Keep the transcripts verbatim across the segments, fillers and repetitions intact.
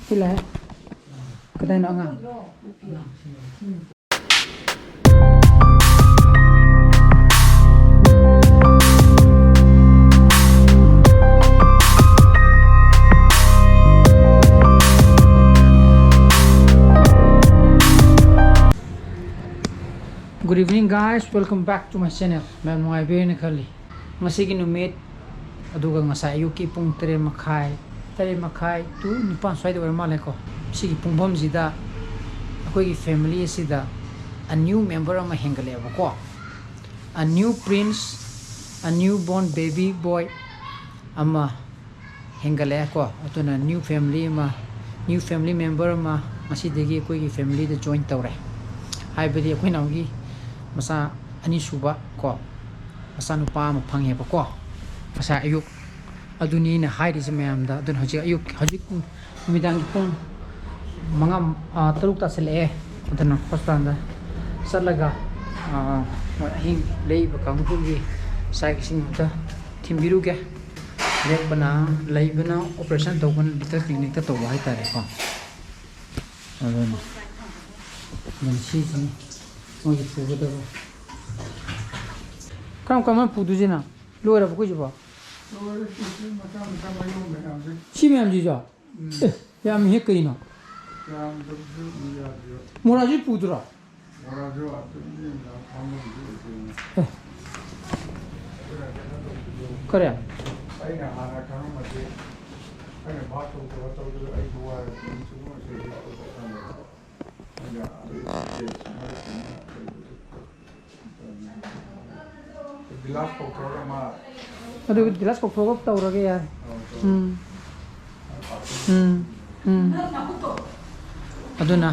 ꯁꯤ ꯂꯥꯛꯑꯦ꯫ ꯀꯗꯥꯏꯅꯣ ꯑꯉꯥꯡ? Good evening, guys. Welcome back to my channel. ꯃꯌꯥꯝ ꯅꯨꯡꯉꯥꯏꯕꯤꯔꯦꯅ ꯈꯜꯂꯤ꯫ ꯉꯁꯤꯒꯤ ꯅꯨꯃꯤꯠ ꯑꯗꯨꯒ ꯉꯁꯥꯏ ꯑꯌꯨꯛꯀꯤ ꯄꯨꯡ ꯇꯔꯦꯠ ꯃꯈꯥꯏ, ꯇꯔꯦꯠ ꯃꯈꯥꯏ to ꯅꯤꯄꯥꯟ ꯁ꯭ꯋꯥꯏꯗ ꯑꯣꯏꯔ ꯃꯥꯜꯂꯦꯀꯣ꯫ ꯁꯤꯒꯤ ꯄꯨꯡꯐꯝꯁꯤꯗ ꯑꯩꯈꯣꯏꯒꯤ family ꯑꯁꯤꯗ a new member ꯑꯃ ꯍꯦꯟꯒꯠꯂꯛꯑꯦꯕꯀꯣ꯫ A new prince, a new born baby boy ꯑꯃ ꯍꯦꯟꯒꯠꯂꯛꯑꯦꯀꯣ꯫ ꯑꯗꯨꯅ new family ꯑꯃ, new family member ꯑꯃ ꯉꯁꯤꯗꯒꯤ ꯑꯩꯈꯣꯏꯒꯤ family ꯗ join ꯇꯧꯔꯦ꯫ ꯍꯥꯏꯕꯗꯤ ꯑꯩꯈꯣꯏ ꯅꯥꯎꯒꯤ ꯃꯆꯥ ꯑꯅꯤꯁꯨꯕ ꯀꯣ, ꯃꯆꯥꯅꯨꯄꯥ ꯑꯃ ꯐꯪꯉꯦꯕꯀꯣ꯫ ꯉꯁꯥꯏ ꯑꯌꯨꯛ ꯑꯗꯨꯅꯤ ꯑꯩꯅ ꯍꯥꯏꯔꯤꯁꯦ ꯃꯌꯥꯝꯗ꯫ ꯑꯗꯨꯅ ꯍꯧꯖꯤꯛ ꯑꯌꯨꯛ, ꯍꯧꯖꯤꯛ ꯅꯨꯃꯤꯗꯥꯡꯒꯤ ꯄꯨꯡ ꯃꯉꯥ, ꯑꯥ, ꯇꯔꯨꯛ ꯇꯥꯁꯤꯜꯂꯛꯑꯦ꯫ ꯑꯗꯨꯅ hospital ꯗ ꯆꯠꯂꯒ, ꯑꯥ, ꯃꯣꯏ ꯑꯍꯤꯡ ꯂꯩꯕ ꯀꯥꯡꯕꯨꯒꯤ ꯆꯥꯛ ꯏꯁꯤꯡ ꯑꯝꯇ ꯊꯤꯟꯕꯤꯔꯨꯒꯦ꯫ ꯂꯦꯞꯄꯅ, ꯂꯩꯕꯅ operation ꯇꯧꯕꯅ little clinic ꯇ ꯇꯧꯕ ꯍꯥꯏꯇꯥꯔꯦꯀꯣ꯫ ꯑꯗꯨꯅ, ꯑꯗꯨꯅ ꯁꯤꯁꯤꯅꯤ ꯃꯣꯏꯒꯤ ꯄꯨꯒꯗꯕ꯫ ꯀꯔꯝ ꯀꯔꯝꯕ ꯄꯨꯗꯣꯏꯁꯤꯅ? ꯂꯣꯏꯔꯕ ꯑꯩꯈꯣꯏꯁꯤꯕꯣ? ꯂꯣꯏꯔꯦ, ꯁꯤ ꯃꯆꯥ ꯃꯆꯥ ꯃꯌꯣꯝ ꯃꯌꯥꯝꯁꯦ꯫ ꯁꯤ ꯃꯌꯥꯝꯁꯤꯁꯨ? ꯎꯝ꯫ ꯑꯦ, ꯌꯥꯝꯃꯤꯍꯦ ꯀꯩꯅꯣ? ꯌꯥꯝꯗꯕꯁꯨ ꯌꯥꯗꯦ꯫ ꯃꯣꯔꯥꯁꯤ ꯄꯨꯗ꯭ꯔꯣ? ꯃꯣꯔꯥꯁꯨ ꯑꯗꯨꯝ ꯌꯦꯡꯉꯒ ꯐꯝꯕꯝꯁꯨ ꯂꯩꯇꯦꯅꯦ꯫ ꯑꯦ꯫ ꯑꯩꯈꯣꯏꯅ ꯀꯩꯅꯣ ꯇꯧꯕꯗꯣ, ꯀꯔꯤ? ꯑꯩꯅ ꯍꯥꯟꯅ ꯈꯪꯉꯝꯃꯗꯤ, ꯑꯩꯅ ꯚꯥꯞ ꯇꯧꯗꯕ ꯇꯧꯗꯕ ꯑꯩꯁꯨ ꯋꯥꯔꯦ꯫ ꯑꯗꯨꯝ ꯁꯨꯝ ꯁꯨꯝ ꯁꯨꯝ ꯇꯧꯔꯀꯥꯟꯗ ꯑꯩꯅ ꯑꯗꯨ ꯇꯦꯛꯁ ꯃꯔꯛꯇꯅ ꯂꯩꯕꯗꯨ꯫ ꯒꯤꯂꯥꯁ ꯀꯧꯊꯣꯛꯑꯒ ꯑꯃ ꯑꯗꯨ ꯒꯤꯂꯥꯁ ꯀꯧꯊꯣꯛꯑꯒ ꯇꯧꯔꯒꯦ ꯌꯥꯔꯦ꯫ ꯎꯝ꯫ ꯎꯝ꯫ ꯎꯝ꯫ ꯑꯗꯨꯅ,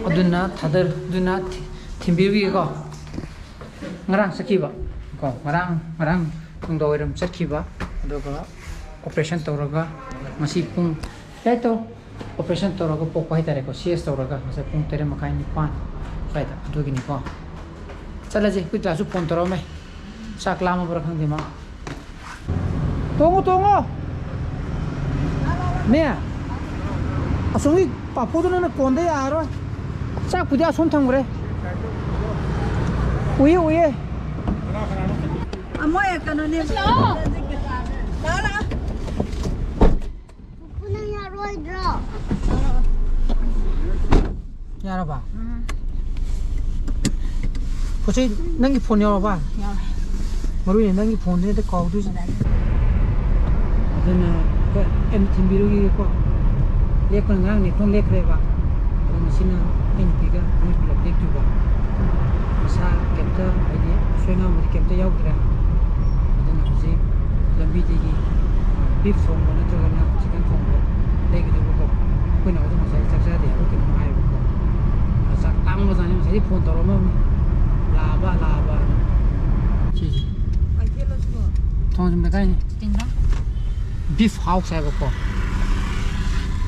ꯑꯗꯨꯅ ꯊꯥꯗꯔ-, ꯑꯗꯨꯅ ꯊꯤ-, ꯊꯤꯟꯕꯤꯔꯨꯒꯦꯀꯣ꯫ ꯉꯔꯥꯡ ꯆꯠꯈꯤꯕ ꯀꯣ, ꯉꯔꯥꯡ, ꯉꯔꯥꯡ ꯅꯨꯡꯗꯥꯡ ꯋꯥꯏꯔꯝ ꯆꯠꯈꯤꯕ, ꯑꯗꯨꯒ operation ꯇꯧꯔꯒ ꯉꯁꯤ ꯄꯨꯡ, ꯌꯥꯏ ꯇꯧ꯫ Operation ꯇꯧꯔꯒ ꯄꯣꯛꯄ ꯍꯥꯏꯇꯥꯔꯦꯀꯣ, ꯁꯤ ꯑꯦꯁ ꯇꯧꯔꯒ ꯉꯁꯥꯏ ꯄꯨꯡ ꯇꯔꯦꯠ ꯃꯈꯥꯏ, ꯅꯤꯄꯥꯟ ꯁ꯭ꯋꯥꯏꯗ꯫ ꯑꯗꯨꯒꯤꯅꯤꯀꯣ꯫ ꯆꯠꯂꯁꯦ, ꯑꯩꯈꯣꯏ ꯗꯥꯁꯨ phone ꯇꯧꯔꯛꯑꯝꯃꯦ꯫ ꯆꯥꯛ ꯂꯥꯝꯃꯕ꯭ꯔꯥ ꯈꯪꯗꯦ ꯃꯥ꯫ ꯇꯣꯡꯉꯣ, ꯇꯣꯡꯉꯣ꯫ ꯃꯦ꯫ ꯑꯁꯣꯝꯒꯤ ꯄꯥꯐꯣꯗꯨ ꯅꯪꯅ ꯀꯣꯟꯗ ꯌꯥꯔꯔꯣꯏ꯫ ꯆꯥꯛꯄꯨꯗꯤ ꯑꯁꯣꯝ ꯊꯝꯈ꯭ꯔꯦ꯫ ꯎꯏꯌꯦ, ꯎꯏꯌꯦ꯫ ꯑꯃꯣꯏ ꯀꯩꯅꯣꯅꯦ꯫ ꯂꯥꯛꯑꯣ꯫ ꯂꯥꯛꯑꯣ, ꯂꯥꯛꯑꯣ꯫ ꯄꯨꯄꯨ, ꯅꯪ ꯌꯥꯔꯣꯏꯗ꯭ꯔꯣ? ꯌꯥꯔꯕ? ꯎꯝ꯫ ꯄꯣꯠ ꯆꯩ, ꯅꯪꯒꯤ ꯐꯣꯟ ꯌꯥꯎꯔꯕ? ꯌꯥꯎꯔꯦ꯫ ꯃꯔꯨ ꯑꯣꯏꯅ ꯅꯪꯒꯤ ꯐꯣꯟꯗꯨꯅꯦ ꯍꯦꯛꯇ ꯀꯥꯎꯗꯣꯏꯁꯦ꯫ ꯑꯗꯨꯅ ꯍꯣꯏ, ꯑꯩꯅ ꯊꯤꯟꯕꯤꯔꯨꯈꯤꯒꯦꯀꯣ꯫ ꯂꯦꯞꯄꯅ ꯉꯔꯥꯡ ꯂꯦꯞꯇꯣ ꯂꯦꯞꯈ꯭ꯔꯦꯕ꯫ ꯑꯗꯣ ꯉꯁꯤꯅ ꯑꯩ ꯅꯨꯄꯤꯒ ꯃꯣꯏ ꯄꯨꯂꯞ ꯂꯦꯞꯇꯣꯏꯕ꯫ ꯃꯁꯥ ꯀꯩꯝꯇ, ꯍꯥꯏꯗꯤ, ꯑꯁꯣꯏ ꯑꯉꯥꯝꯕꯗꯤ ꯀꯩꯝꯇ ꯌꯥꯎꯗ꯭ꯔꯦ꯫ ꯑꯗꯨꯅ ꯍꯧꯖꯤꯛ ꯂꯝꯕꯤꯗꯒꯤ ꯕꯤꯐ ꯊꯣꯡꯕ ꯅꯠꯇ꯭ꯔꯒꯅ ꯆꯤꯀꯟ ꯊꯣꯡꯕ ꯂꯩꯒꯗꯕꯀꯣ꯫ ꯑꯩꯈꯣꯏꯅ ꯑꯗꯨꯝ ꯉꯁꯥꯏ ꯆꯥꯛ ꯆꯥꯗꯦ ꯍꯥꯏꯕ ꯀꯩꯅꯣꯝ ꯍꯥꯏꯌꯦꯕꯀꯣ꯫ ꯆꯥꯛ ꯂꯥꯝꯕꯖꯥꯠꯅꯤ, ꯉꯁꯥꯏꯗꯤ ꯐꯣꯟ ꯇꯧꯔꯛꯑꯝꯃꯕꯅꯤ, "ꯂꯥꯛꯑꯕ, ꯂꯥꯛꯑꯕꯅ?" ꯁꯤꯁꯦ ꯀꯩꯊꯦꯜꯂꯣ ꯁꯤꯕꯣ? ꯊꯣꯡꯖꯝ ꯂꯩꯀꯥꯏꯅꯤ꯫ ꯆꯤꯡꯗ? ꯕꯤꯐ ꯍꯥꯎꯁ ꯍꯥꯏꯕꯀꯣ꯫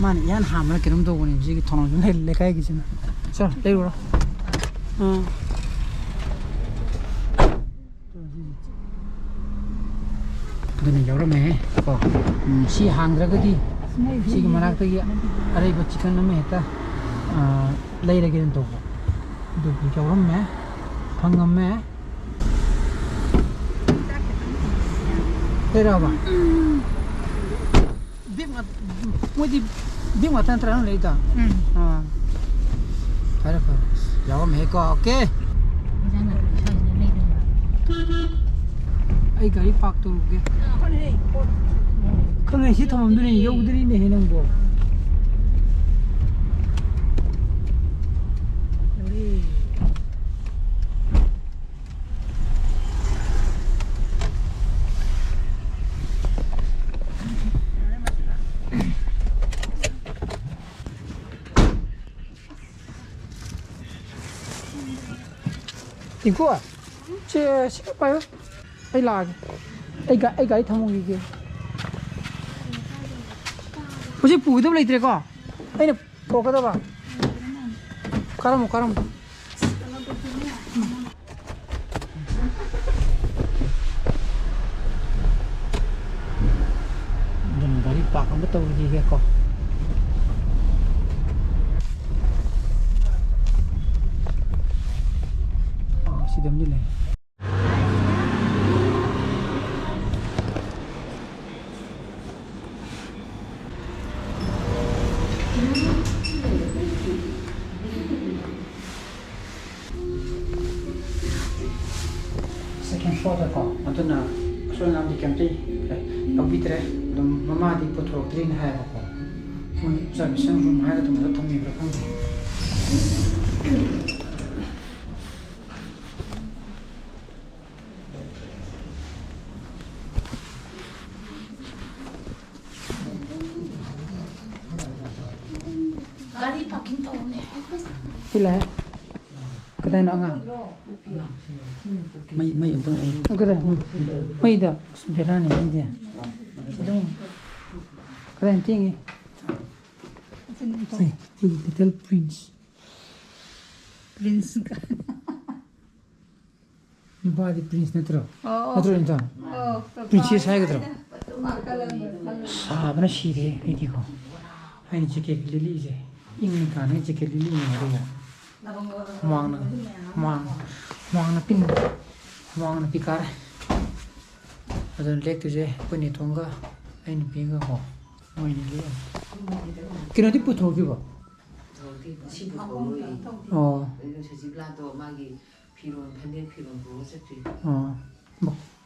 ꯃꯥꯅ ꯏꯍꯥꯟ ꯍꯥꯟꯕꯅ ꯀꯩꯅꯣꯝ ꯇꯧꯕꯅꯦꯕ ꯁꯤꯒꯤ ꯊꯣꯡꯖꯝ ꯂꯩꯀꯥꯏꯒꯤꯁꯤꯅ꯫ ꯆꯣ, ꯂꯩꯔꯨꯔꯣ꯫ ꯑꯥ꯫ ꯑꯗꯨꯅ ꯌꯥꯎꯔꯝꯃꯦ ꯀꯣ꯫ ꯎꯝ, ꯁꯤ ꯍꯥꯡꯗ꯭ꯔꯒꯗꯤ ꯁꯤꯒꯤ ꯃꯅꯥꯛꯇꯒꯤ ꯑꯔꯩꯕ ꯆꯤꯀꯟ ꯑꯃ ꯍꯦꯛꯇ, ꯑꯥ, ꯂꯩꯔꯒꯦꯅ ꯇꯧꯕ꯫ ꯑꯗꯨꯕꯨ ꯌꯥꯎꯔꯝꯃꯦ, ꯐꯪꯉꯝꯃꯦ꯫ ꯂꯩꯔꯛꯑꯕ? ꯕꯤꯞ ꯉꯥꯛ-, ꯃꯣꯏꯗꯤ ꯕꯤꯞ ꯉꯥꯛꯇ ꯅꯠꯇ꯭ꯔꯥ ꯅꯪ ꯂꯩꯗꯣ? ꯎꯝ꯫ ꯑꯥ꯫ ꯐꯔꯦ, ꯐꯔꯦ꯫ ꯌꯥꯎꯔꯝꯃꯦꯀꯣ, ꯑꯣꯀꯦ꯫ ꯏꯟꯖꯥꯡ ꯅꯥꯄꯤ ꯁ꯭ꯋꯥꯏꯁꯤꯗ ꯂꯩꯗꯅ꯫ ꯑꯩ ꯒꯥꯔꯤ ꯄꯥꯔꯛ ꯇꯧꯔꯨꯒꯦ꯫ ꯈꯪꯉꯦ, ꯁꯤ ꯊꯝꯐꯝꯗꯨꯅꯦ, ꯌꯧꯗ꯭ꯔꯤꯅꯦꯍꯦ ꯅꯪꯕꯣ꯫ ꯇꯤꯡꯀꯨ, ꯁꯤ, ꯁꯤ ꯄꯥꯏꯌꯨ꯫ ꯑꯩ ꯂꯥꯛꯑꯒꯦ꯫ ꯑꯩ ꯒꯥ-, ꯑꯩ ꯒꯥꯔꯤ ꯊꯝꯃꯨꯈꯤꯒꯦ꯫ ꯍꯧꯖꯤꯛ ꯄꯨꯒꯗꯕ ꯂꯩꯇ꯭ꯔꯦꯀꯣ? ꯑꯩꯅ ꯄꯨꯔꯛꯀꯗꯕ꯫ ꯀꯥꯔꯝꯃꯣ, ꯀꯥꯔꯝꯃꯣ꯫ ꯑꯗꯨꯅ ꯒꯥꯔꯤ ꯄꯥꯔꯛ ꯑꯃ ꯇꯧꯈꯤꯒꯦꯀꯣ꯫ ꯄꯣꯠꯇꯀꯣ, ꯑꯗꯨꯅ ꯑꯁꯣꯏ ꯑꯉꯥꯝꯗꯤ ꯀꯩꯝꯇ ꯌꯥꯎꯕꯤꯗ꯭ꯔꯦ꯫ ꯑꯗꯨꯝ ꯃꯃꯥꯗꯤ ꯄꯨꯊꯣꯔꯛꯇ꯭ꯔꯤꯅ ꯍꯥꯏꯌꯦꯕꯀꯣ꯫ ꯃꯣꯏ observation room ꯍꯥꯏꯒꯗ꯭ꯔꯥ ꯊꯝꯕꯤꯕ꯭ꯔꯥ ꯈꯪꯗꯦ꯫ ꯒꯥꯔꯤ parking ꯇꯧꯕꯅꯦ꯫ ꯁꯤ ꯂꯥꯛꯑꯦ꯫ ꯀꯗꯥꯏꯅꯣ ꯑꯉꯥꯡ? ꯃꯩ, ꯃꯩ ꯑꯝꯇꯪ ꯎ꯫ ꯀꯗꯥꯏ? ꯃꯩꯗ꯫ ꯑꯁ, ꯕꯦꯔꯥꯅꯤ ꯃꯩꯗꯤ꯫ ꯑꯗꯨꯝ꯫ ꯀꯗꯥꯏ ꯊꯦꯡꯉꯤ? ꯁꯤ, ꯑꯩꯈꯣꯏꯒꯤ little prince꯫ Prince꯫ ꯅꯨꯄꯥꯗꯤ prince ꯅꯠꯇ꯭ꯔꯣ? ꯑꯣ, ꯑꯣ꯫ ꯅꯠꯇ꯭ꯔꯣ, ꯏꯟꯊꯣ? ꯑꯣ, princess ꯍꯥꯏꯒꯗ꯭ꯔꯣ? ꯑꯣ, ꯀꯂꯔꯗꯣ, ꯀꯂꯔꯗꯣ꯫ ꯁꯥꯕꯅ ꯁꯤꯔꯦ ꯑꯩꯗꯤꯀꯣ꯫ ꯑꯩꯅ jacket ꯂꯤꯠꯂꯤꯁꯦ, ꯏꯪꯉꯤ ꯀꯥꯟꯗ jacket ꯂꯤꯠꯂꯤꯅꯦ ꯑꯗꯨꯒ꯫ ꯍꯨꯃꯥꯡꯅ, ꯍꯨꯃꯥꯡ, ꯍꯨꯃꯥꯡꯅ ꯄꯤꯟ-, ꯍꯨꯃꯥꯡꯅ ꯄꯤꯀꯥꯔꯦ꯫ ꯑꯗꯨꯅ ꯂꯦꯛꯇꯣꯏꯁꯦ ꯑꯩꯈꯣꯏ ꯅꯦꯇꯣꯟꯒ ꯑꯩ ꯅꯨꯄꯤꯒꯀꯣ, ꯃꯣꯏꯅꯤ ꯂꯦꯛꯑꯅꯤ꯫ ꯀꯩꯅꯣꯗꯤ ꯄꯨꯊꯣꯛꯈꯤꯕꯣ? ꯄꯨꯊꯣꯛꯇꯦ, ꯉꯁꯤ ꯄꯨꯊꯣꯛꯂꯣꯏꯌꯦ꯫ ꯑꯣ꯫ ꯑꯗꯨꯅ ꯁꯖꯤꯕꯂꯥꯗꯣ ꯃꯥꯒꯤ ꯐꯤꯔꯣꯜ, ꯐꯅꯦꯛ ꯐꯤꯔꯣꯜ ꯄꯨꯔꯒ ꯆꯠꯈ꯭ꯔꯤ꯫ ꯑꯣ꯫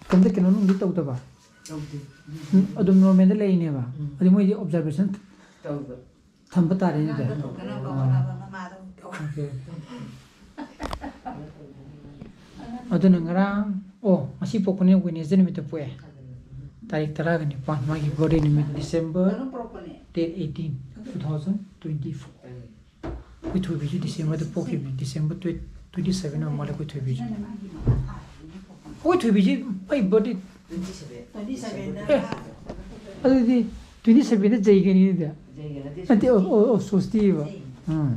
ꯀꯩꯝꯇ ꯀꯩꯅꯣ ꯅꯨꯡꯗꯤ ꯇꯧꯗꯕ? ꯇꯧꯗꯦ꯫ ꯎꯝ, ꯑꯗꯨꯝ normalꯗ ꯂꯩꯔꯤꯅꯦꯕ? ꯎꯝ꯫ ꯑꯗꯨ ꯃꯣꯏꯗꯤ observation ꯇꯧꯕ꯫ ꯊꯝꯕ ꯇꯥꯔꯦꯅꯦ ꯑꯗꯨꯗꯤ꯫ ꯑꯉꯥꯡꯗꯣ ꯊꯣꯛꯇꯅꯕ ꯑꯣ꯫ ꯍꯣꯠꯅꯕ ꯃꯃꯥꯗꯣ ꯇꯧ꯫ Okay, okay꯫ ꯑꯗꯨꯅ ꯉꯔꯥꯡ, ꯑꯣ, ꯉꯁꯤ ꯄꯣꯛꯄꯅꯤꯅ Wednesday ꯅꯨꯃꯤꯠꯇ ꯄꯣꯛꯑꯦ꯫ ꯇꯥꯔꯤꯛ ꯇꯔꯥꯒ ꯅꯤꯄꯥꯟ, ꯃꯥꯒꯤ birthday ꯅꯨꯃꯤꯠ December ꯀꯩꯅꯣ ꯄꯨꯔꯛꯄꯅꯦ꯫ Date eighteen, two thousand twenty-four꯫ ꯑꯩꯈꯣꯏ ꯊꯣꯏꯕꯤꯁꯨ Decemberꯗ ꯄꯣꯛꯈꯤꯕꯅꯤ, December twenty-seven ꯑꯣꯏꯔ ꯃꯥꯜꯂꯦ ꯑꯩꯈꯣꯏ ꯊꯣꯏꯕꯤꯁꯨ꯫ ꯑꯩꯈꯣꯏ ꯊꯣꯏꯕꯤꯁꯤ ꯑꯩ birthday twenty seven꯫ ꯑꯦ, ꯑꯗꯨꯗꯤ twenty sevenꯗ ꯖꯩꯒꯅꯤ ꯑꯗꯨꯗꯤ꯫ ꯖꯩꯒ ꯅꯠꯇꯦ, ꯅꯠꯇꯦ, ꯑꯣ, ꯁ꯭ꯋꯁꯇꯤ꯫ ꯑꯣ, ꯑꯣ, ꯁ꯭ꯋꯁꯇꯤꯕ꯫ ꯎꯝ꯫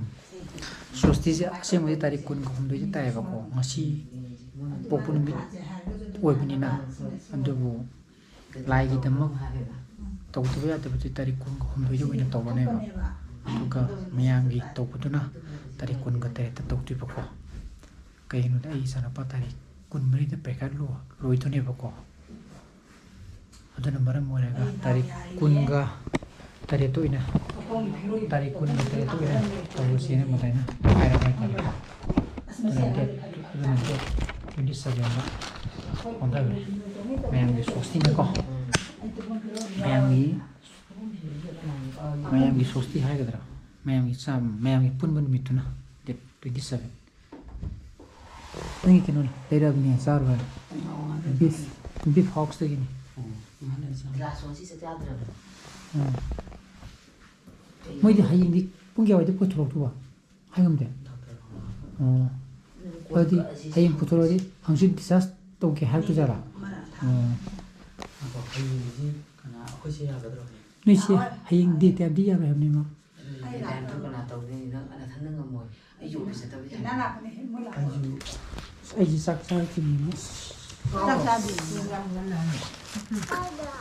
ꯁ꯭ꯋꯁꯇꯤꯁꯦ ꯑꯁꯦꯡꯕꯗꯤ ꯇꯥꯔꯤꯛ ꯀꯨꯟꯒ ꯍꯨꯝꯗꯣꯏꯗ ꯇꯥꯏꯌꯦꯕꯀꯣ, ꯉꯁꯤ ꯄꯣꯛꯄ ꯅꯨꯃꯤꯠ ꯑꯣꯏꯕꯅꯤꯅ꯫ ꯑꯗꯨꯕꯨ ꯂꯥꯏꯒꯤꯗꯃꯛ ꯇꯧꯗꯕ ꯌꯥꯗꯕꯗꯤ ꯇꯥꯔꯤꯛ ꯀꯨꯟꯒ ꯍꯨꯝꯗꯣꯏꯗ ꯑꯣꯏꯅ ꯇꯧꯔꯅꯦꯕ꯫ ꯑꯗꯨꯒ ꯃꯌꯥꯝꯒꯤ ꯇꯧꯕꯗꯨꯅ ꯇꯥꯔꯤꯛ ꯀꯨꯟꯒ ꯇꯔꯦꯠꯇ ꯇꯧꯗꯣꯏꯕꯀꯣ꯫ ꯀꯩꯒꯤꯅꯣꯗ ꯑꯩ ꯏꯆꯥꯅꯨꯄꯥ ꯇꯥꯔꯤꯛ ꯀꯨꯟꯃꯔꯤꯗ ꯄꯔꯤꯈꯥ ꯂꯣ-, ꯂꯣꯏꯗꯣꯏꯅꯦꯕꯀꯣ꯫ ꯑꯗꯨꯅ ꯃꯔꯝ ꯑꯣꯏꯔꯒ ꯇꯥꯔꯤꯛ ꯀꯨꯟꯒ ꯇꯔꯦꯠꯇ ꯑꯣꯏꯅ, ꯇꯥꯔꯤꯛ ꯀꯨꯟꯒ ꯇꯔꯦꯠꯇ ꯑꯣꯏꯅ ꯇꯧꯔꯁꯦꯅ ꯃꯗꯥꯏꯅ ꯍꯥꯏꯔꯕ ꯍꯥꯏꯇꯥꯔꯦ꯫ ꯑꯗꯨꯅ date, ꯑꯗꯨꯅ date twenty sevenꯗ ꯑꯣꯟꯊꯈ꯭ꯔꯦ꯫ ꯃꯌꯥꯝꯒꯤ ꯁꯣꯁꯇꯤꯅꯀꯣ, ꯃꯌꯥꯝꯒꯤ, ꯃꯌꯥꯝꯒꯤ ꯁꯣꯁꯇꯤ ꯍꯥꯏꯒꯗ꯭ꯔꯥ, ꯃꯌꯥꯝꯒꯤ ꯆꯥꯕ, ꯃꯌꯥꯝꯒꯤ ꯄꯨꯟꯕ ꯅꯨꯃꯤꯠꯇꯨꯅ, date twenty seven꯫ ꯅꯪꯒꯤ ꯀꯩꯅꯣꯅꯤ, ꯂꯩꯔꯛꯑꯕꯅꯤ, ꯆꯥꯔꯣꯏ ꯍꯥꯏꯕ꯫ Beef, beef house ꯇꯒꯤꯅꯤ꯫ ꯒ꯭ꯂꯥꯁ ꯑꯣꯟꯁꯤ ꯆꯠ ꯌꯥꯗ꯭ꯔꯕꯅꯤ꯫ ꯎꯝ꯫ ꯃꯣꯏꯗꯤ ꯍꯌꯦꯡꯗꯤ ꯄꯨꯡ ꯀꯌꯥꯋꯥꯏꯗ ꯄꯨꯊꯣꯔꯛꯇꯧꯕ? ꯍꯥꯏ ꯉꯝꯗꯦ꯫ ꯑꯣ꯫ ꯑꯗꯨꯗꯤ ꯍꯌꯦꯡ ꯄꯨꯊꯣꯔꯛꯑꯗꯤ ꯍꯪꯆꯤꯠ discharge ꯇꯧꯒꯦ ꯍꯥꯏꯔꯛꯇꯣꯏꯖꯥꯠꯂꯥ? ꯑꯣ꯫ ꯉꯥꯏꯈꯣ, ꯍꯌꯦꯡꯁꯤ ꯀꯅꯥ, ꯑꯩꯈꯣꯏꯁꯦ ꯌꯥꯒꯗ꯭ꯔꯣ ꯍꯌꯦꯡ? ꯅꯣꯏꯁꯦ ꯍꯌꯦꯡ date ꯇꯥꯏꯝꯗꯤ ꯌꯥꯔꯣꯏ ꯍꯥꯏꯕꯅꯤ, ꯏꯃꯥ꯫ ꯑꯗꯨ date ꯇꯥꯏꯝꯗꯣ ꯀꯅꯥ ꯇꯧꯗꯣꯏꯅꯤ? ꯅꯪ ꯅꯊꯟꯗ ꯉꯝꯃꯣꯏ꯫ ꯑꯩꯁꯨ office ꯆꯠꯇꯕ ꯌꯥꯔꯣꯏ꯫ ꯑꯩꯁꯨ꯫ ꯑꯁ, ꯑꯩꯁꯦ ꯆꯥꯛ ꯆꯥꯔꯛꯈꯤꯕꯅꯤꯅꯦ꯫ ꯆꯥꯛ ꯆꯥꯗ꯭ꯔꯤ꯫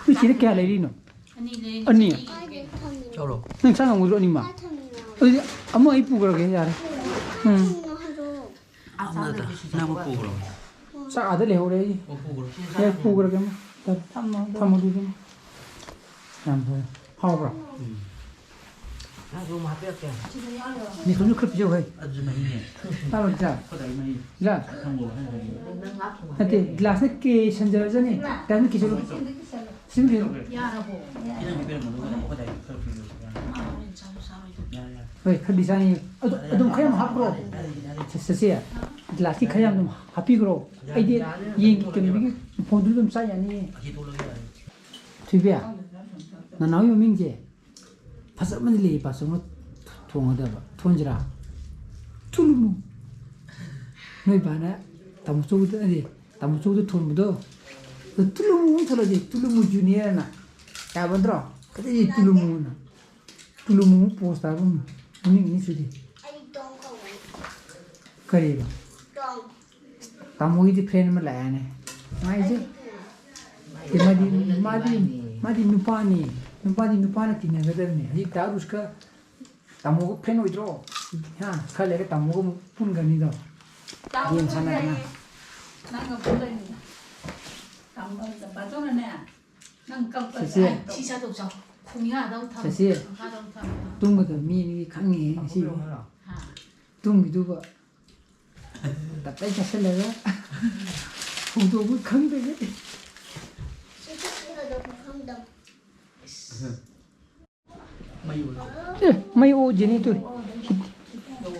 ꯅꯣꯏ ꯆꯦꯗ ꯀꯌꯥ ꯂꯩꯔꯤꯅꯣ? ꯑꯅꯤ ꯂꯩ꯫ ꯑꯅꯤ? ꯆꯠꯂꯣ꯫ ꯅꯪ ꯆꯥꯛ ꯉꯝꯒꯗ꯭ꯔꯣ ꯑꯅꯤꯃꯛ? ꯑꯗꯨꯗꯤ ꯑꯃ ꯑꯩ ꯄꯨꯈ꯭ꯔꯒꯦ, ꯌꯥꯔꯦ꯫ ꯎꯝ꯫ ꯅꯪ ꯄꯨꯈ꯭ꯔꯣ꯫ ꯆꯥꯛ ꯑꯥꯗ ꯂꯩꯍꯧꯔꯦ ꯑꯩ꯫ ꯑꯣ, ꯄꯨꯈ꯭ꯔꯣ꯫ ꯌꯥꯔꯦ, ꯄꯨꯈ꯭ꯔꯒꯦ ꯑꯃ꯫ ꯊꯝꯃꯣ, ꯊꯝꯃꯣ ꯑꯗꯨꯗꯤ꯫ ꯌꯥꯝ ꯐꯔꯦ꯫ ꯍꯥꯎꯕ꯭ꯔꯣ? ꯎꯝ꯫ ꯅꯪꯁꯨ ꯑꯃ ꯍꯥꯞꯄꯤꯔꯛꯀꯦ꯫ ꯅꯤꯈꯨꯜꯁꯨ ꯈꯔ ꯄꯤꯖꯧ ꯍꯩ꯫ ꯑꯗꯨꯁꯨ ꯃꯍꯤꯅꯦ꯫ ꯆꯥꯔꯣ, ꯆꯥ꯫ ꯑꯩꯈꯣꯏ ꯗꯥꯒꯤ ꯃꯍꯤ꯫ ꯆꯥ꯫ ꯊꯝꯃꯣ ꯍꯥꯏꯔꯒꯦ꯫ ꯅꯠꯇꯦ, ꯒ꯭ꯂꯥꯁꯇ ꯀꯦ ꯁꯟꯖꯔꯖꯅꯤ꯫ ꯒ꯭ꯂꯥꯁꯇ ꯀꯤꯁꯜꯂꯨ꯫ ꯁꯤꯡꯕꯤꯔꯣ꯫ ꯏꯅꯝꯃ ꯄꯤꯔꯝꯕꯗꯣ ꯑꯗꯨꯝ ꯑꯩꯈꯣꯏ ꯗꯥꯒꯤ ꯈꯔ ꯄꯤꯔꯣ꯫ ꯌꯥꯔꯦ, ꯌꯥꯔꯦ꯫ ꯍꯣꯏ, ꯈꯔꯗꯤ ꯆꯥꯅꯤꯡꯉꯦ꯫ ꯑꯗꯨ, ꯑꯗꯨꯝ ꯈꯔ ꯌꯥꯝ ꯍꯥꯞꯈ꯭ꯔꯣ꯫ ꯌꯥꯔꯦ, ꯌꯥꯔꯦ꯫ ꯁꯦ, ꯁꯦ, ꯁꯦ꯫ ꯒ꯭ꯂꯥꯁꯀꯤ ꯈꯔ ꯌꯥꯝ ꯑꯗꯨꯝ ꯍꯥꯞꯄꯤꯈ꯭ꯔꯣ꯫ ꯑꯩꯗꯤ ꯌꯦꯟꯒꯤ ꯀꯩꯅꯣꯒꯤ ꯐꯣꯟꯗꯨ ꯑꯗꯨꯝ ꯆꯥ ꯌꯥꯅꯤꯌꯦ꯫ ꯑꯁꯤ ꯇꯣꯛꯂꯒꯦ ꯌꯥꯔꯦ꯫ ꯊꯣꯏꯕꯤ, ꯅꯅꯥꯎꯒꯤ ꯃꯃꯤꯡꯁꯦ ꯐꯖꯕ ꯑꯃꯗꯤ ꯂꯩꯌꯦ, ꯄꯥꯆꯧꯅ ꯊꯣꯡꯒꯗꯕ꯫ ꯊꯣꯟꯁꯤꯔꯥ? ꯊꯨꯂꯨꯃꯨ꯫ ꯅꯣꯏ ꯕꯥꯅ ꯇꯥꯃꯣ ꯆꯧꯗ, ꯑꯗꯤ, ꯇꯥꯃꯣ ꯆꯧꯗ ꯊꯣꯟꯕꯗꯣ, ꯑꯗꯨ ꯊꯨꯂꯨꯃꯨ ꯑꯃ ꯊꯣꯜꯂꯁꯤ, ꯊꯨꯂꯨꯃꯨ ꯖꯨꯅꯤꯌꯔꯅ꯫ ꯌꯥꯕ ꯅꯠꯇ꯭ꯔꯣ? ꯀꯗꯥꯏꯗꯒꯤ ꯊꯨꯂꯨꯃꯨꯅ? ꯊꯨꯂꯨꯃꯨ ꯄꯣꯁ ꯇꯥꯕ ꯃꯃꯤꯡ ꯑꯅꯤ ꯁꯨꯗꯦ꯫ ꯀꯔꯤꯕ? ꯇꯥꯃꯣꯒꯤꯗꯤ friend ꯑꯃ ꯂꯥꯛꯑꯦꯅꯦ꯫ ꯃꯥꯏꯁꯦ꯫ ꯑꯦ, ꯃꯥꯗꯤ, ꯃꯥꯗꯤ, ꯃꯥꯗꯤ ꯅꯨꯄꯥꯅꯤ꯫ ꯅꯨꯄꯥꯗꯤ ꯅꯨꯄꯥꯅ ꯇꯤꯟꯅꯒꯗꯕꯅꯤ꯫ ꯍꯧꯖꯤꯛ ꯗꯥ ꯔꯨꯁꯀ ꯇꯥꯃꯣꯒ friend ꯑꯣꯏꯗ꯭ꯔꯣ? ꯍꯥ? ꯈꯔ ꯂꯩꯔꯒ ꯇꯥꯃꯣꯒ ꯑꯃꯨꯛ ꯄꯨꯟꯒꯅꯤꯗꯣ꯫ ꯒꯦꯝ ꯁꯥꯟꯅꯗꯅ꯫ ꯅꯪꯒ ꯄꯨꯟꯗꯣꯏꯅꯤ꯫ ꯇꯥꯃꯣ, ꯕꯥꯆꯧꯅꯅꯦ, ꯅꯪ ꯀꯞꯄ ꯁꯤꯁꯦ꯫ ꯁꯤ ꯆꯥꯗꯧ ꯆꯥꯎ꯫ ꯈꯣꯡꯌꯥꯗꯧ ꯊꯝꯃꯨ꯫ ꯁꯤꯁꯦ꯫ ꯈꯣꯡꯌꯥꯗꯧ ꯊꯝꯃꯨ꯫ ꯇꯨꯝꯒꯗꯕ ꯃꯤ ꯑꯅꯤꯗꯤ ꯈꯪꯉꯦ ꯉꯁꯤꯗꯤ꯫ ꯍꯥ? ꯇꯨꯝꯈꯤꯗꯨꯕ꯫ ꯇꯞꯇꯥꯏ ꯆꯥꯁꯤꯜꯂꯒ꯫ ꯍꯧꯗꯣꯛꯄ ꯈꯪꯗꯒꯩ꯫ ꯑꯦ, ꯃꯩ ꯑꯣ ꯖꯦꯅꯤ ꯇꯨ꯫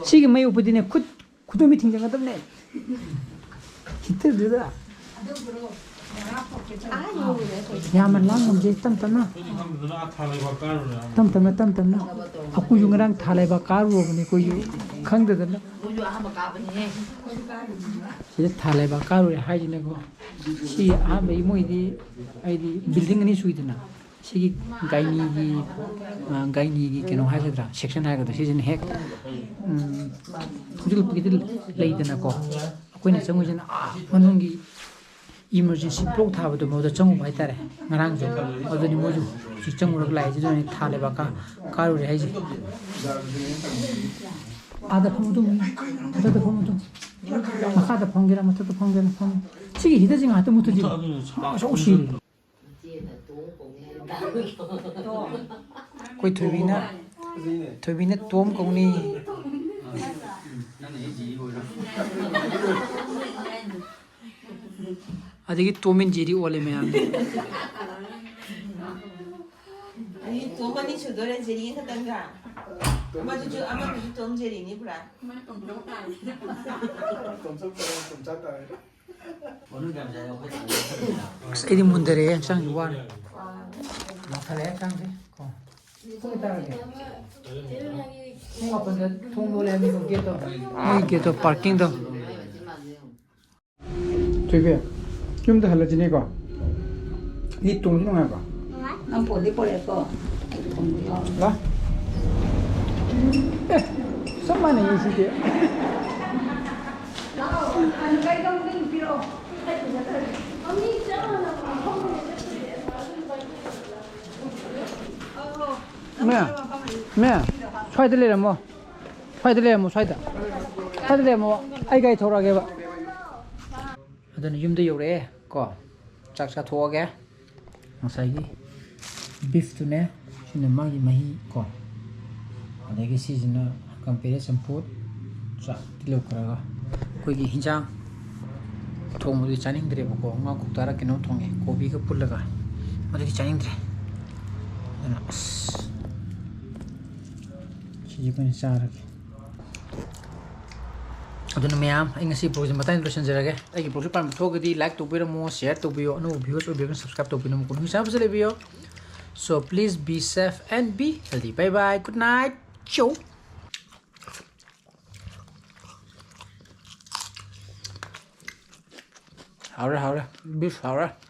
ꯁꯤꯒꯤ ꯃꯩ ꯑꯣꯛꯄꯗꯤꯅꯦ, ꯈꯨꯠ, ꯈꯨꯗꯣꯝꯕꯤ ꯊꯤꯡꯖꯤꯟꯒꯗꯕꯅꯦ꯫ ꯍꯤꯇꯔꯗꯨꯗ꯫ ꯌꯥꯝꯅ ꯂꯥꯡ ꯉꯝꯗꯦ, ꯇꯞ ꯇꯞꯅ꯫ ꯇꯞ ꯇꯞꯅ, ꯇꯞ ꯇꯞꯅ꯫ ꯑꯩꯈꯣꯏꯁꯨ ꯉꯔꯥꯡ ꯊꯥ ꯂꯩꯕꯥꯛ ꯀꯥꯔꯨꯔꯕꯅꯤ, ꯑꯩꯈꯣꯏꯁꯨ ꯈꯪꯗꯗꯅ꯫ ꯁꯤꯗ ꯊꯥ ꯂꯩꯕꯥꯛ ꯀꯥꯔꯨꯔꯦ ꯍꯥꯏꯁꯤꯅꯀꯣ꯫ ꯁꯤ ꯑꯍꯥꯟꯕꯒꯤ ꯃꯣꯏꯗꯤ, ꯍꯥꯏꯗꯤ, ꯕꯤꯜꯗꯤꯡ ꯑꯅꯤ ꯁꯨꯏꯗꯅ꯫ ꯁꯤꯒꯤ ꯒꯥꯏꯅꯤꯒꯤ, ꯑ, ꯒꯥꯏꯅꯤꯒꯤ ꯀꯩꯅꯣ ꯍꯥꯏꯒꯗ꯭ꯔꯥ, ꯁꯦꯛꯁꯟ ꯍꯥꯏꯒꯗ꯭ꯔꯥ, ꯁꯤꯁꯤꯅ ꯍꯦꯛ, ꯎꯝ, ꯍꯧꯖꯤꯛ ꯂꯩꯗꯅꯀꯣ, ꯑꯩꯈꯣꯏꯅ ꯆꯪꯉꯨꯁꯤꯅ, ꯑꯥ, ꯃꯅꯨꯡꯒꯤ ꯏꯃꯔꯖꯦꯟꯁꯤ ꯕ꯭ꯂꯣꯛ ꯊꯥꯕꯗꯣ ꯃꯣꯏꯗ ꯆꯪꯉꯨꯕ ꯍꯥꯏꯇꯥꯔꯦ ꯉꯔꯥꯡꯁꯨ꯫ ꯑꯗꯨꯅꯤ ꯃꯣꯏꯁꯨ ꯍꯧꯖꯤꯛ ꯆꯪꯉꯨꯔꯒ ꯂꯥꯛꯏꯁꯤꯗꯅꯤ ꯊꯥ ꯂꯩꯕꯥꯛ ꯀꯥ-, ꯀꯥꯔꯨꯔꯦ ꯍꯥꯏꯁꯦ꯫ ꯑꯥꯗ ꯐꯝꯃꯨ ꯑꯗꯨꯝ, ꯃꯊꯛꯇ ꯐꯝꯃꯨ ꯑꯗꯨꯝ꯫ ꯃꯈꯥꯗ ꯐꯝꯒꯦꯔꯥ, ꯃꯊꯛꯇ ꯐꯝꯒꯦꯔꯥ ꯐꯝꯃꯨ꯫ ꯁꯤꯒꯤ ꯍꯤꯇꯔꯁꯤ ꯉꯥꯛꯇ ꯃꯨꯊꯠꯁꯤ꯫ ꯃꯥ ꯁꯣꯛ ꯁꯤꯔꯦ꯫ ꯑꯩꯈꯣꯏ ꯊꯣꯏꯕꯤꯅ, ꯊꯣꯏꯕꯤꯅ ꯇꯣꯝ ꯀꯧꯅꯤ꯫ ꯑꯗꯒꯤ ꯇꯣꯝ ꯑꯦꯟ ꯖꯦꯔꯤ ꯑꯣꯜꯂꯦ ꯃꯌꯥꯝꯗꯤ꯫ ꯑꯅꯤ, ꯇꯣꯝ ꯑꯅꯤ ꯁꯨꯗꯣꯔꯦ, ꯖꯦꯔꯤ ꯈꯛꯇꯪꯒ꯫ ꯑꯃꯗꯨꯁꯨ, ꯑꯃꯗꯨꯁꯨ ꯇꯣꯝ ꯖꯦꯔꯤꯅꯤ ꯄꯨꯔꯥ꯫ ꯑꯁ, ꯑꯩꯗꯤ ꯃꯨꯟꯗꯔꯛꯑꯦ, ꯍꯛꯆꯥꯡꯁꯦ ꯋꯥꯔꯦ꯫ ꯂꯥꯎꯈꯠꯂꯛꯑꯦ ꯍꯛꯆꯥꯡꯁꯦ꯫ ꯀꯣ꯫ ꯄꯨꯡ ꯀꯌꯥ ꯇꯥꯔꯒꯦ? ꯄꯨꯡ ꯃꯥꯄꯟꯗ ꯊꯣꯡ ꯂꯣꯜꯂꯦ ꯍꯥꯏꯕꯅꯤꯀꯣ, ꯒꯦꯠꯇꯣ꯫ ꯃꯣꯏ ꯒꯦꯠꯇꯣ, ꯄꯥꯔꯀꯤꯡꯗꯣ꯫ ꯊꯣꯏꯕꯤ, ꯌꯨꯝꯗ ꯍꯜꯂꯁꯤꯅꯦꯀꯣ꯫ ꯂꯤꯞ ꯇꯣꯡꯕꯁꯨ ꯅꯨꯡꯉꯥꯏꯕ꯭ꯔꯣ? ꯅꯨꯡꯉꯥꯏ꯫ ꯅꯪ ꯄꯣꯠꯂꯤ ꯄꯣꯔꯛꯑꯦꯀꯣ꯫ ꯑꯩ ꯇꯣꯡꯕ ꯌꯥꯎꯔꯣꯏ꯫ ꯂꯥ? ꯑꯦ, ꯆꯞ ꯃꯥꯟꯅꯩꯌꯦ ꯁꯤꯗꯤ꯫ ꯃꯦ, ꯃꯦ, ꯁ꯭ꯋꯥꯏꯗ ꯂꯩꯔꯝꯃꯣ꯫ ꯁ꯭ꯋꯥꯏꯗ ꯂꯩꯔꯝꯃꯣ, ꯁ꯭ꯋꯥꯏꯗ꯫ ꯁ꯭ꯋꯥꯏꯗ ꯂꯩꯔꯝꯃꯣ, ꯑꯩ ꯒꯥꯔꯤ ꯊꯧꯔꯛꯑꯒꯦꯕ꯫ ꯑꯗꯨꯅ ꯌꯨꯝꯗ ꯌꯧꯔꯛꯑꯦ ꯀꯣ꯫ ꯆꯥꯛ ꯆꯥꯊꯣꯛꯑꯒꯦ꯫ ꯉꯁꯥꯏꯒꯤ ꯕꯤꯐꯇꯨꯅꯦ, ꯁꯤꯅ ꯃꯥꯒꯤ ꯃꯍꯤ ꯀꯣ꯫ ꯑꯗꯒꯤ ꯁꯤꯁꯤꯅ ꯀꯝꯄꯦꯔꯦ ꯆꯝꯐꯨꯠ, ꯆꯥꯛ ꯇꯤꯜꯍꯧ ꯈꯔꯒ꯫ ꯑꯩꯈꯣꯏꯒꯤ ꯍꯤꯟꯖꯥꯡ ꯊꯣꯡꯕꯗꯨꯗꯤ ꯆꯥꯅꯤꯡꯗ꯭ꯔꯦꯕꯀꯣ, ꯉꯥ ꯀꯧꯇꯥꯔ ꯀꯩꯅꯣꯝ ꯊꯣꯡꯉꯦ ꯀꯣꯕꯤꯒ ꯄꯨꯜꯂꯒ, ꯑꯗꯨꯗꯤ ꯆꯥꯅꯤꯡꯗ꯭ꯔꯦ꯫ ꯑꯗꯨꯅ ꯑꯁ, ꯁꯤꯁꯦ ꯑꯩꯈꯣꯏꯅ ꯆꯥꯔꯒꯦ꯫ ꯑꯗꯨꯅ ꯃꯌꯥꯝ, ꯑꯩ ꯉꯁꯤ vlogꯁꯦ ꯃꯇꯥꯡ ꯂꯣꯏꯁꯤꯟꯖꯔꯒꯦ꯫ ꯑꯩꯒꯤ vlogꯁꯦ ꯄꯥꯝꯕ ꯊꯣꯛꯑꯒꯗꯤ like ꯇꯧꯕꯤꯔꯝꯃꯣ, share ꯇꯧꯕꯤꯌꯣ, ꯑꯅꯧꯕ viewers ꯑꯣꯏꯕꯤꯔꯒꯅ subscribe ꯇꯧꯕꯤꯔꯝꯃꯣ꯫ ꯅꯨꯡꯁꯤ ꯆꯥꯕꯁꯨ ꯂꯩꯕꯤꯌꯣ꯫ So please be safe and be healthy. Bye bye. Good night. Ciao. ꯍꯥꯎꯔꯦ, ꯍꯥꯎꯔꯦ꯫ Beef ꯍꯥꯎꯔꯦ꯫